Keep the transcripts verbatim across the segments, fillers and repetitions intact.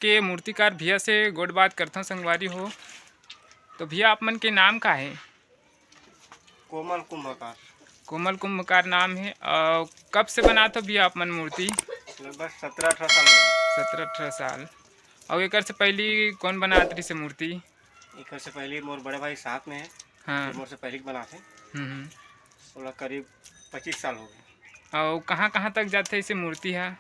के मूर्तिकार भैया से गोठ बात करथों संगवारी हो। तो भैया, आप मन के नाम का हे? कोमल कुंभकार। कोमल कुंभकार नाम हे। अउ कब से बनात हो भैया आप मन मूर्ति? लगभग सत्रह अठारह साल हो गए। सत्रह अठारह साल। अउ एकर से पहली कौन बनात रहिस हे मूर्ति? एकर से पहली मोर बड़े भाई साथ में हे, हाँ। जो मोर से पहली बनात हे। हम्म, हम्म। ओला करीब पच्चीस साल हो गए। अउ कहाँ कहाँ तक जाथे ऐसे मूर्ति हा?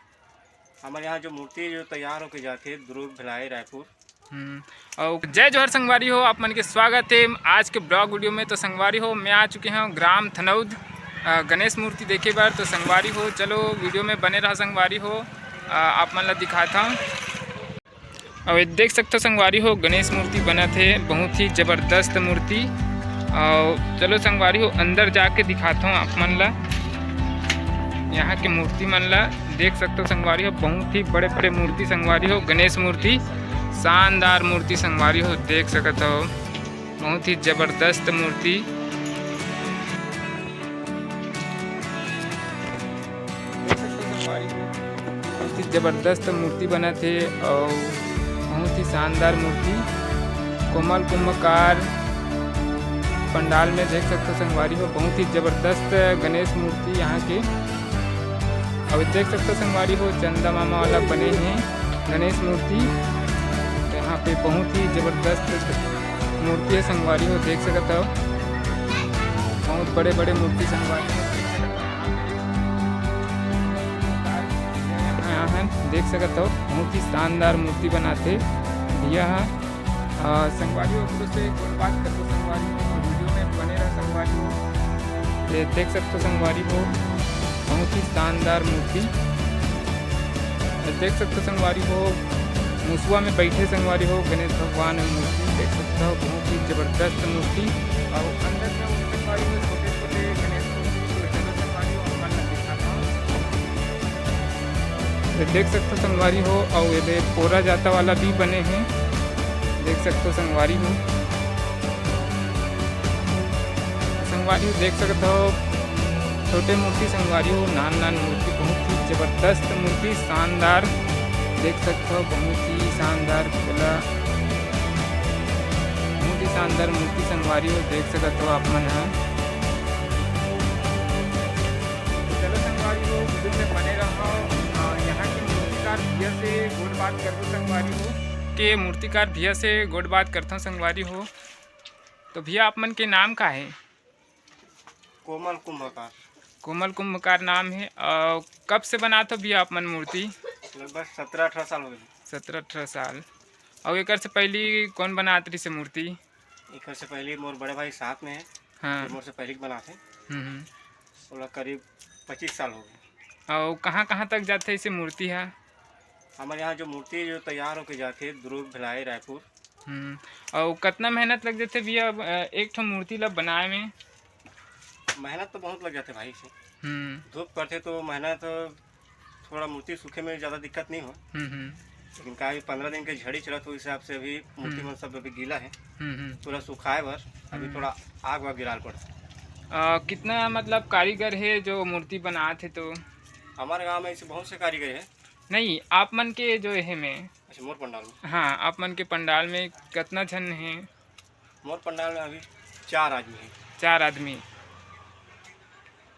हमारे यहाँ जो मूर्ति जो तैयार होके जाथे दुर्ग, भिलाई, रायपुर। हम्म। अउ जय जोहार संगवारी हो, आप मन के स्वागत हे आज के ब्लॉग वीडियो में। तो संगवारी हो, मैं आ चुके हूँ ग्राम थनौद, अ, गणेश मूर्ति देखे बर। तो संगवारी हो, चलो वीडियो में बने रहा संगवारी हो, अ, आप मन ला दिखाता हूँ। अउ ये देख सकथो संगवारी हो, गणेश मूर्ति बनत हे, बहुत ही जबरदस्त मूर्ति। अउ चलो संगवारी हो, अंदर जाके दिखाथों आप मन ला, यहाँ के मूर्ति मन ला। देख सकथो संगवारी हो, बहुत ही बड़े बड़े मूर्ति संगवारी हो, गणेश मूर्ति, शानदार मूर्ति संगवारी हो, देख सकत हो, बहुत ही जबरदस्त मूर्ति। बहुत ही जबरदस्त मूर्ति बनत हे अउ बहुत ही शानदार मूर्ति। कोमल कुंभकार पंडाल में देख सकथो संगवारी हो, बहुत ही जबरदस्त गणेश मूर्ति यहाँ के। अउ देख सकथो संगवारी हो, चंदा मामा वाला बने हे गणेश मूर्ति। यहाँ पे बहुत ही जबरदस्त मूर्ति हे संगवारी हो, देख सकत हो, बहुत बड़े बड़े मूर्ति संगवारी हो। यहाँ हे, देख सकत हो, बहुत ही शानदार मूर्ति बनाथे भैया हा। अ, संगवारी हो, ओकरो से गोठ बात करबो संगवारी हो, वीडियो में बने रहा संगवारी हो। ये देख सकते हो संगवारी हो, बहुत ही शानदार मूर्ति। देख सकते हो संगवारी हो, मुसवा में बैठे संगवारी हो, गणेश भगवान मूर्ति देख सकते हो, बहुत ही जबरदस्त मूर्ति। अउ अंदर में वो संगवारी हो, छोटे छोटे गणेश मूर्ति, तो चलो संगवारी हो, अपन दिखाता हूँ। ये देख सकते हो संगवारी हो, अउ ये पोरा जाता वाला भी बने हे, देख सकते हो संगवारी हो। संगवारी हो, देख सकत हो, छोटे मूर्ति संगवारी हो, नान नान मूर्ति, बहुत ही जबरदस्त मूर्ति, शानदार, देख सकत हो, बहुत ही शानदार, पूरा बहुत ही शानदार मूर्ति संगवारी हो, देख सकत हो आप मन ह। चलो संगवारी हो, वीडियो में बने रहो। अ, यहाँ के मूर्तिकार भैया से गोठ बात करबो संगवारी हो। के मूर्तिकार भैया से गोठ बात करथों संगवारी हो। तो भैया, आप मन के नाम का हे? कोमल कुंभकार। कोमल कुंभकार नाम हे। अउ कब से बनात हो भैया आप मन मूर्ति? लगभग सत्रह अठारह साल हो गए। सत्रह अठारह साल। अउ एकर से पहली कौन बनात रहिस हे मूर्ति? एकर से पहली मोर बड़े भाई साथ में हे, हाँ। जो मोर से पहली बनात हे। हम्म, हम्म। ओला करीब पच्चीस साल हो गए। अउ कहाँ कहाँ तक जाथे ऐसे मूर्ति हा? हमारे यहाँ जो मूर्ति जो तैयार होके जाथे दुर्ग, भिलाई, रायपुर। हम्म। अउ कतना मेहनत लग जाथे भैया, अ, एक ठो मूर्ति ला बनाए में? मेहनत तो बहुत लग जाथे भाई से। हम्म। धूप करथे तो मेहनत, थोड़ा मूर्ति सूखे में ज़्यादा दिक्कत नहीं हो। हम्म, हम्म। लेकिन का अभी पंद्रह दिन के झड़ी चलत हो, हिसाब से अभी मूर्ति हम्म। मन सब अभी गीला है। हम्म, हम्म। पूरा सुखाए बर अभी हम्म। थोड़ा आग वाग गिराल पड़थे। अ, कितना मतलब कारीगर है जो मूर्ति बनात है तो? हमारे गांव में ऐसे बहुत से कारीगर है। नहीं, आप मन के जो है में। अच्छा, मोर पंडाल में? हाँ, आप मन के पंडाल में कितना झन है? मोर पंडाल में अभी चार आदमी है। चार आदमी।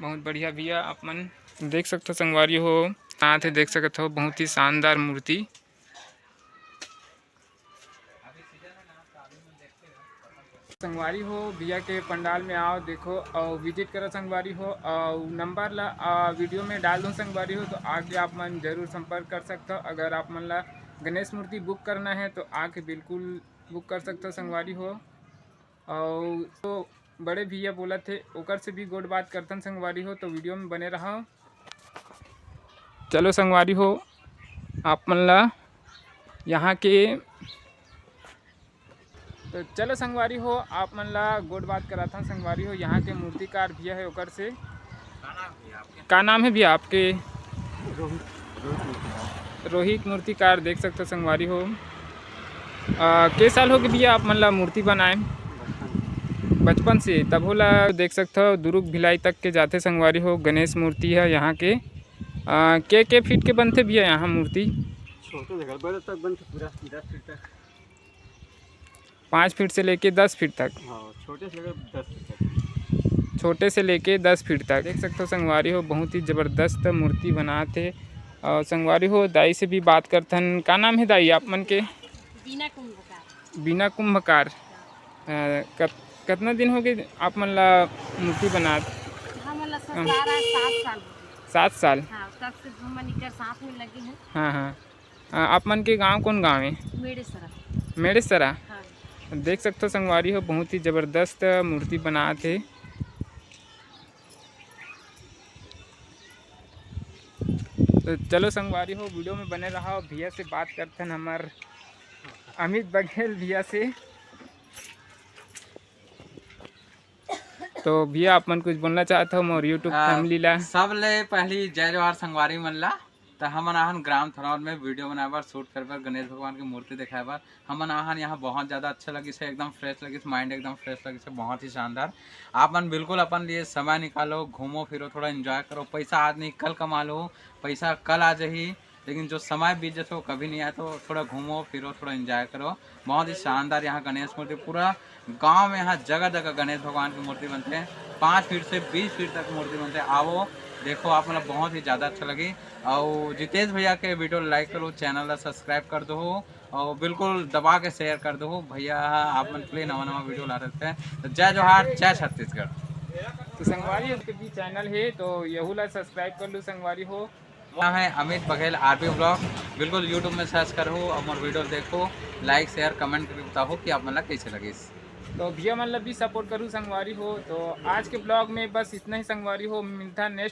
बहुत बढ़िया भैया, आप मन देख सकते हो संगवारी हो, साथ है देख सकते हो, बहुत ही शानदार मूर्ति। संगवारी हो, भैया के पंडाल में आओ, देखो और विजिट करो संगवारी हो। और नंबर ला, आ, वीडियो में डाल दूँ संगवारी हो, तो आके आप मन जरूर संपर्क कर सकते हो। अगर आप मन ला गणेश मूर्ति बुक करना है तो आके बिल्कुल बुक कर सकते हो संगवारी हो। और तो बड़े भैया बोलत हे, ओकर से भी गोठ बात करथन संगवारी हो, तो वीडियो में बने रहो। चलो संगवारी हो, आप मन ला यहाँ के, तो चलो संगवारी हो, आप मन ला गोठ बात कराथन संगवारी हो, यहाँ के मूर्तिकार भैया है ओकर से। का नाम है भैया आपके? रोहित, रोहित मूर्तिकार। रोहित मूर्तिकार, देख सकते हो संगवारी हो। आ, के साल हो गए भैया आप मन ला मूर्ति बनाए? बचपन। बचपन से। तब होला देख सकते हो दुर्ग भिलाई तक के जाथे संगवारी हो, गणेश मूर्ति है यहाँ के। आ, के, के फीट के बनथे भैया यहाँ मूर्ति? छोटे से घर बड़े तक बन के पूरा दस फीट तक। पाँच फीट से लेके दस फीट तक। हाँ, छोटे से लेकर दस फीट तक। छोटे से लेके दस फीट तक। देख सकथो संगवारी हो, बहुत ही जबरदस्त मूर्ति बनात हे। और संगवारी हो, दाई से भी बात करथन। का नाम हे दाई आप मन के? बीना कुंभकार। बीना कुंभकार। अ, कत, कतना दिन हो गए आप मन ला मूर्ति बनात? हमन ला ससुराल आए सात साल हो गए। सात साल। हाँ, तब से हमन इकर साथ में लगे हैं। हाँ हाँ। अ, आप मन के गांव कौन गांव है? मेड़ेसरा। मेड़ेसरा। हाँ। देख सकथो संगवारी हो, बहुत ही जबरदस्त मूर्ति बनात हे। तो चलो संगवारी हो, वीडियो में बने रहा। भैया से बात करथन, हमार अमित बघेल भैया से। तो भैया, आप मन कुछ बोलना चाहत हो मोर YouTube आ, फैमिली ला? सब ले पहली जय जोहार संगवारी मन ला। त हमन आहन ग्राम थरौद में वीडियो बनाए बर, शूट करे बर, गणेश भगवान की मूर्ति दिखाए बर। हमन आहन यहाँ बहुत ज़्यादा अच्छा लगिस हे, एकदम फ्रेश लगिस, माइंड एकदम फ्रेश लगिस हे, बहुत ही शानदार। आप मन बिल्कुल अपन लिए समय निकालो, घूमो फिरो, थोड़ा एंजॉय करो। पैसा आज नहीं कल कमा लो, पैसा कल आ जाही, लेकिन जो समय बीत जाथे वो कभी नहीं आए। तो थोड़ा घूमो फिरो, थोड़ा एंजॉय करो। बहुत ही शानदार यहाँ गणेश मूर्ति, पूरा गांव में यहाँ जगह जगह गणेश भगवान की मूर्ति बनते हैं, पाँच फीट से बीस फीट तक मूर्ति बनते हैं। आओ देखो, आप मतलब बहुत ही ज़्यादा अच्छा लगी। और जितेश भैया के वीडियो लाइक करो, चैनल ला सब्सक्राइब कर दो और बिल्कुल दबा के शेयर कर दो। भैया आप मन के लिए नवा नवा वीडियो ला रहते हैं। तो जय जोहार, जय छत्तीसगढ़। तो संगवारी हो, के भी चैनल है, तो यहू ला सब्सक्राइब कर लो संगवारी हो। नाम है अमित बघेल आरबी ब्लॉग। बिल्कुल यूट्यूब में सर्च करो और मोर वीडियो देखो, लाइक शेयर कमेंट करके बताओ कि आप मन ला कैसे लगिस। तो भैया मन ला भी सपोर्ट करू संगवारी हो। तो आज के ब्लॉग में बस इतना ही संगवारी हो, मिलता नेक्स्ट